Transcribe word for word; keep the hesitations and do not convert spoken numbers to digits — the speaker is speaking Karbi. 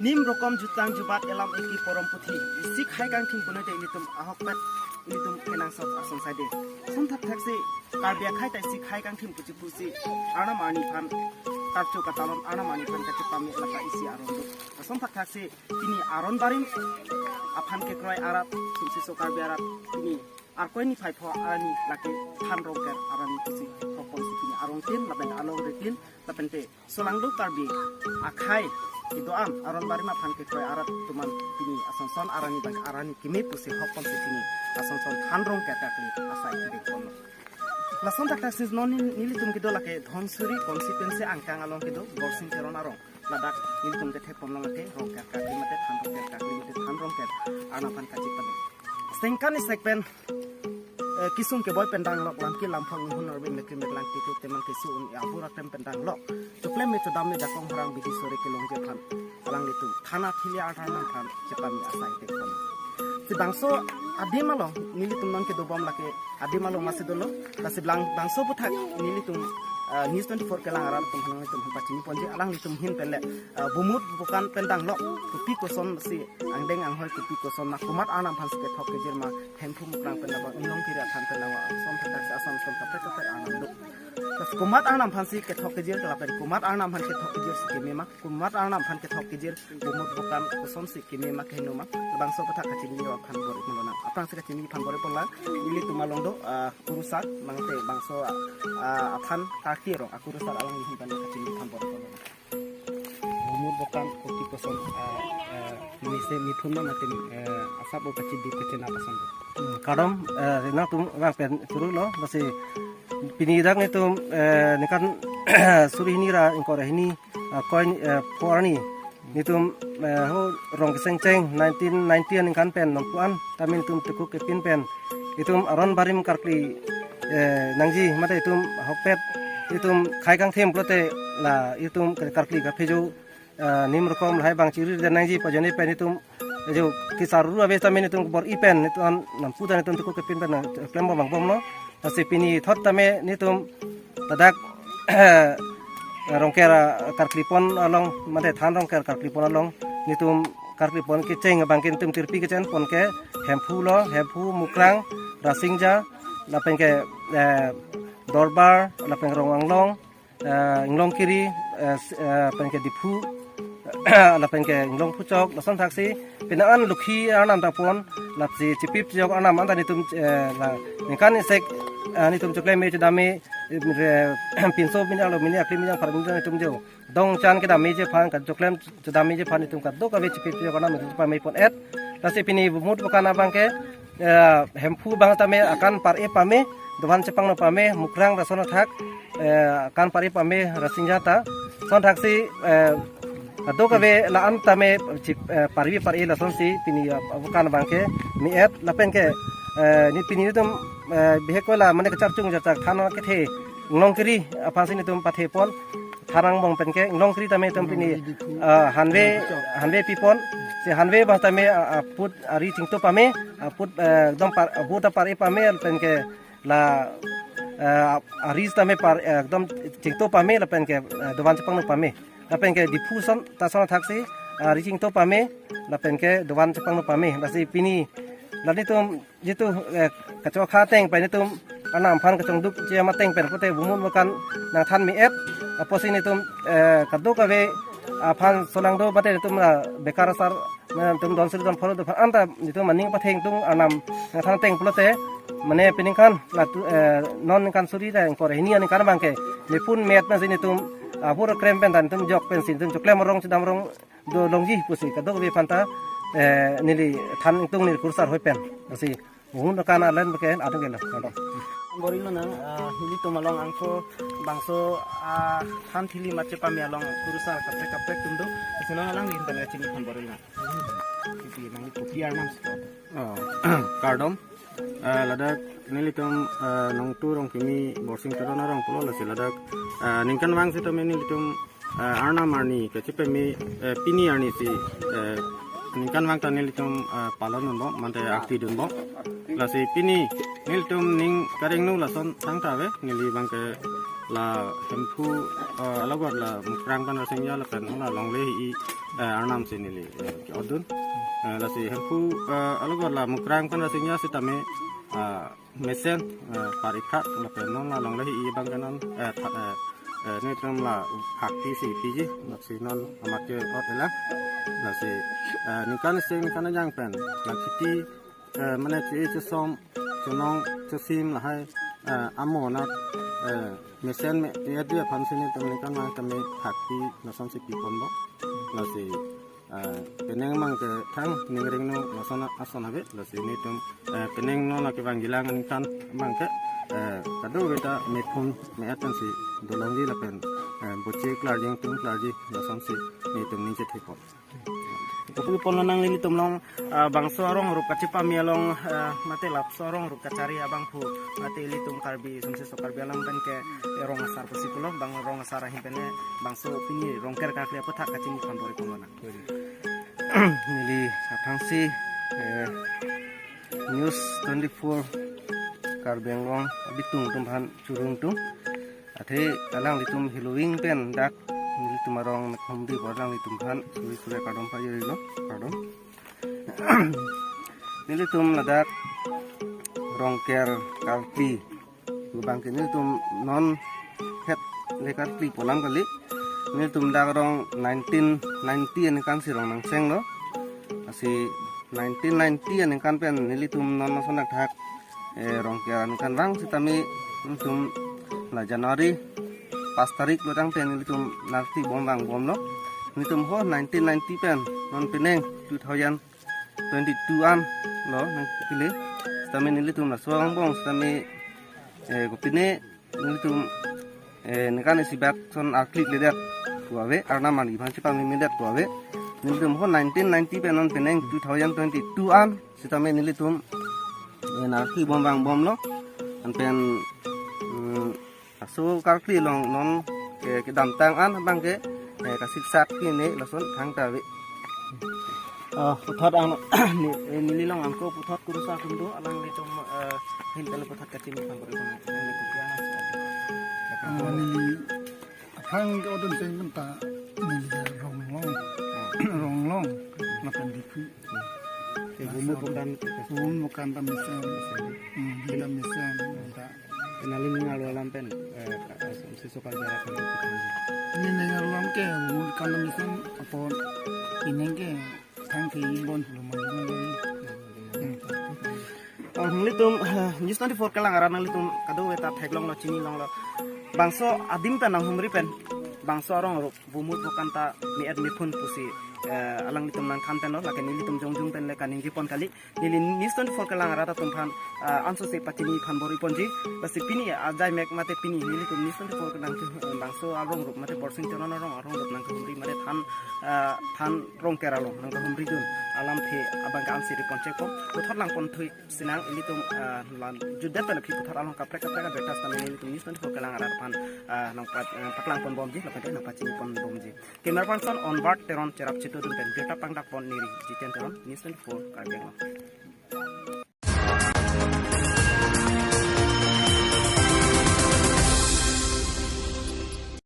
Nim rokom jutang jubat elam eki porom puthi. Isi khei kangthim puno te ilitum ahokpet ilitum kenangsot asong saide. Son thakthak si Karbi akhei ta isi khei kangthim puchi pusi Arnam arni aphan karcho katalon, Arnam arni aphan kachepame lata isi aron do. Son thakthak si pini aron barim aphan kekroi arat, sumsi so Karbi arat, pini Arkoi niphai pho arni lake Than Rongker arni pusi hokpon si pini arong tin lapen along retin lapen te solangdo Karbi akhei kedo-an aron barim aphan kekroi arat atum an pini asonson arni bang arni kimi pusi hokpon si pini asonson Than Rongker karkli asai kidek ponlo. Lason thakthak si non neli-, nelitum kedo lake Dhansiri constituency angkang along kedo Borsing Teron arong. Ladak nelitum kethek ponlong ate Rongker karkli mate Than Rongker karkli mate Than Rongker Arnam aphan kachepame. Sengkan isek pen, eh, kesung keboi pen danglok, lamki lamphong inghun arve mekri meklang titu teman kesu un ya apura klem pen danglok. Choklem me chodam me jakong harang bidi sore kelongji aphan alanglitum Than Athili Arnam aphan chepame asai kidek pon. Si bangso adim along nelitum non kedobom lake adim along masi dolo. Lasi blang bangso aputhak nelitum, ah, News twenty-four kelang arat atum aphan nanglitum aphan pachini ponji, alanglitum ahin pen le, ah, bumut bukan pen danglok, kopi koson si angdeng anghoi kopi koson ma, komat Arnam aphan si kethok kejir ma, Hemphu Mukrang pen labang, Inglong Kiri aphan pen labang, son thakthak si ason son kaprek kaprek Arnam do. Lasi komat Arnam aphan si kethok kejir, lapen komat Arnam aphan kethok kejir si keme ma, komat Arnam aphan kethok kejir, bumut bukan koson si keme ma, keheno ma, labangso aputhak kachini aphan bor-i ponlonang. Aphrang si kachini aphan bor-i ponlang, nelitum along do, ah, kurusar, mangte bangso, ah, aphan karkli arong, akurusar alanglihin pen kachini aphan bor-i ponlonang. Bumut bukan kopi koson, ah, ah, mese mithun ma mate, eh, asap o kachidi kachenap ason do. Hmm, kardom, eh, nangtum abang pen churu lo, lasi pini dak nelitum, eh, ningkan suri hini ra ingkoi ra hini, eh, koi, eh, pho arni nelitum, eh, ho rong kesengcheng nineteen ninety aningkan pen nonpu-an tame nelitum tekuk kepin pen itum aron barim karkli, eh, nangji mate itum ahokpet itum khei kangthim pulote la itum karkli kaphejo, eh, nim rokom lahai bang chiri den nangji pajone pen itum jo kisaruru ave tame nelitum bor-i pen nelitum an nonpu ta nelitum tekuk kepin pen klembom vangbomlo. Lasi pini thot tame nelitum ladak Rongker, ah, karkli pon along, mate Than Rongker karkli pon along nelitum karkli pon kecheng abang ke nelitum tirpi kechen pon ke Hemphu lo, Hemphu, Mukrang, Rasingja, lapen ke, eh, Dorbar, lapen Rong Anglong, eh, Inglong Kiri, eh, s-, eh, lapen ke Diphu, lapen ke Inglong Phuchok, lason thak si pini an lukhi Arnam ta pon, lasi chipip chijok Arnam anta nelitum, eh, la ningkan isek, eh, nelitum choklem me chodam me, eh, pinso mini arlo mini akli mini apar mini nelitum jo dongchan kedam meji aphan, kachoklem chodam meji aphan nelitum kadokave chipip chijok Arnam nelitum pame pon et. Lasi pini bumut bukan abang ke, eh, Hemphu abang tame akan par-e pame, dovan chepangno pame, Mukrang lason athak, eh, akan par-e pame, Rasingja ta. Son thak si, eh, kadokave la-an tame chip, eh, parvi par-e lason si pini, eh, bukan abang ke me-et lapen ke, eh, ne pini nelitum, eh, bihek ko la mane kacharchung kacharchak than kethe Inglong Kiri aphan si nelitum pathe pon, Than Angbong pen ke Inglong Kiri tame nelitum pini, ah, hanve, hanve pi pon, si hanve abang tame, ah, ah, put ari chingto pame, ah, put, eh, ekdom par, ah, bu ta par-e pame, lapen ke la, eh, ari tame par, eh, ekdom chingto pame, lapen ke, eh, dovan chepangno pame, lapen ke Diphu son, ta son thak si, ah, ari chingto pame, lapen ke dovan chepangno pame, lasi pini la nelitum jitu, eh, kachokha ateng pen nelitum Arnam aphan kachongduk chejam ateng pen pulote bumut bukan nangthan me-et, apotsi nelitum, eh, kadokave aphan solangdo mate nelitum la bekar asar, nelitum don suri don pharo do aphan anta nelitum aning pathengtung Arnam nangthan ateng pulote mane peningkan latu, eh, non ningkan suri ta ingkoi ra hini aningkan abang ke mepun me-et pensi nelitum, ah, bur krem pen ta nelitum jok pensi nelitum choklem rong chodam rong do longji pusi kadokave aphan ta, eh, neli than ingtung neli kurusar hoi pen. Lasi mohun akan alen beken adung kelo. Kardom. Bor-i lonang, ah, nelitum along angko bangso, ah, Than Athili mate pame along kurusar kaprek kaprek atum do. Lasi nang alanglihin pen kachini aphan bor-i lonang. Kopi nang kopi Arnam si. Oh, kardom. Eh, ladak nelitum, eh, Nongtu Rongkimi Borsing Teron arong pulo, lasi ladak, eh, ningkan vang sitame nelitum, eh, Arnam arni kachepame, eh, pini arni si, eh, Ningkan abang ta nelitum, eh, palon dunbom, mate aarti dunbom. Lasi pini nelitum ning kareng nu lason thangta ave, neli abang ke la Hemphu, eh, along la Mukrang pen Rasingja lapen la longle hi, eh, arnam si neli, eh, ke-ot dun. Eh, lasi Hemphu, eh, along la Mukrang pen Rasingja sitame, eh, mesen, eh, parikhat lapen non la longle hi abang ke non, eh, tha-, eh, eh, nelitum la phakpi si piji, lasi non amat ke-ot ela. Lasi, eh, ningkan isi ningkan ajang pen la khiti, eh, mane che-e chesom, chenong chesim lahai, eh, amo na, eh, mesen me-et aphan si nelitum ningkan abang tame phakpi lason si piponbom. Lasi, eh, penang abang ke thang ning kareng nu lason ason ave, lasi nelitum, eh, penang non la kevang jilang ningkan abang ke, eh, kadokave ta mephun me-et pen si dolongji lapen, eh, boche klarji, ingtung klarji lason si nelitum ning chethepon. Kopi pon lo nang nelitum along, ah, bangso arong rup kachepame along, ah, mate laso arong rup kachari abangphu, mate ilitum Karbi, sumse so Karbi Anglong pen ke rong asar pusi pulo, bang rong asar ahin pen bangso pini Rongker karkli aputhak kachini aphan bor-i pon lo nang. Neli aphrangsi, eh, News twenty-four Karbi Anglong abitung atum aphan churung tung. Athe alanglitum hiloving pen dak nelitum arong Mekhumdi bor alanglitum aphan suri suri kardom pajirlo, kardom. Nelitum ladak Rongker karkli abang ke nelitum non het le karkli pu alam kali. Nelitum dak rong nineteen ninety aningkan si rong nangchenglo. Lasi nineteen ninety aningkan pen nelitum non lason dak thak, eh, Rongker aningkan vang sitame nelitum la January pas tarik lo tangte nelitum nangkarklibom vangbomlo. Nelitum ho nineteen ninety pen non penang two thousand twenty-two an lo nangkele. Sitame nelitum laso angbong sitame, eh, kopine nelitum, eh, ningkan isi bak ason arklikledet pu ave, arnam ani aphan chepamemedet pu ave. Nelitum ho nineteen ninety pen non penang two thousand twenty-two an sitame nelitum, eh, nangkarklibom vangbomlo. Anpen, mm, laso karkli along non ke kedamtang an abang ke, eh, kasiksak kine lason thangta ave. Ah, puthot ang ni, eh, neli along angko puthot kurusar atum do, alanglitum, eh, ahin pen puthot kachini aphan bor-i pon lo nang. Ah, neli aphrang ke-ot dun cheng pen ta neli Ronglong. Ronglong. Lapen Diphu. Eh, Bumut Bokan. Bumut Bokan ta mesen. Hmm, di ta mesen. Di ta. Nangli ning arlo alam pen, eh, ka-, eh, sumse so Karbi Anglong pen. Neli ning arlo alam ke Bumut Bokan ta mesen apot penang ke thang ke ingbon lo mo. Hmm. Oh, nanglitum, eh, News twenty-four kelang arat nanglitum kadokave ta theklonglo, chinilonglo. Bangso adim pen nanghumri pen, bangso arong rup Bumut Bokan ta me-et mephun pusi, eh, alanglitum nangthan pen lo, lake nelitum jongjung pen le kaningje pon kali. Neli News twenty-four kelang arat atum aphan, ah, anso si pachini aphan bor-i ponji. Lasi pini ajai mek mate pini nelitum News twenty-four kelang ke, eh, bangso arong rup mate Borsing Teron arong, arong rup nangkehumri mate than, ah, than Rongker along nangkehumri dun alamthe abang ke ansi ri pon chekpo. Puthot lang pon thui sinang ilitum, ah, lan jutdet pen aphi puthot along kaprek kaprek abeta sitame nelitum News twenty-four kelang arat aphan, ah, nang pat-, ah, paklang ponbomji, lapen nangpachini ponbomji. Camera person Onward Teron cherap chitu dun pen birta pangdak pon neli Jiten Teron, News twenty-four Karbi Anglong.